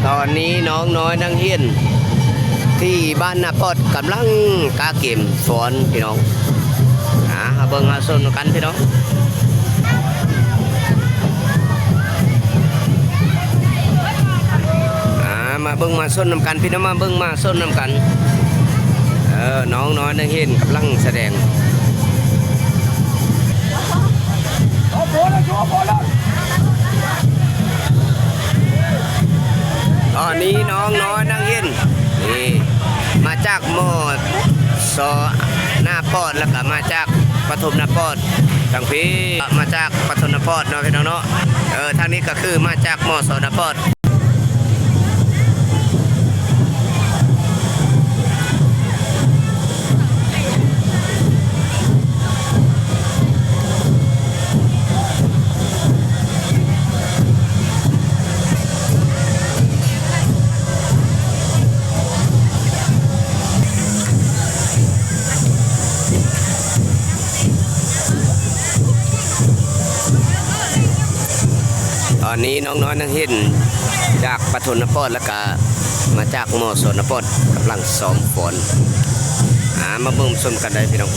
ຕອນນີ້ນ້ອງນ້ອຍນັກຮຽນທີ່ບ້ານນາປອດກຳລັງກະກຽມຟ້ອນພີ່ນ້ອງ. ອາ ມາເບິ່ງມາຊົມນຳກັນພີ່ນ້ອງ. ອາ ມາເບິ່ງມາຊົມນຳກັນພີ່ນ້ອງ ມາເບິ່ງມາຊົມນຳກັນ. ເອີ ນ້ອງນ້ອຍນັກຮຽນກຳລັງສະແດງ. ຕອນນີ້ນ້ອງນ້ອຍນັກຮຽນນີ້ ມາຈາກ ມສ ນາປອດ ແລ້ວກະມາຈາກປະຖົມນາປອດ ທາງພີ້ ມາຈາກປະຖົມນາປອດເນາະພີ່ນ້ອງເນາະ. ເອີ ທາງນີ້ກະຄືມາຈາກ ມສ ນາປອດ. ຕອນນີ້ນ້ອງນ້ອຍນັກຮຽນຈາກປະຖົມນາປອດ ແລ້ວກະມາຈາກ ມສ ນາປອດ ກຳລັງຊ້ອມຟ້ອນ. ອາ ມາເບິ່ງຊົມກັນໄດ້ພີ່ນ້ອງ.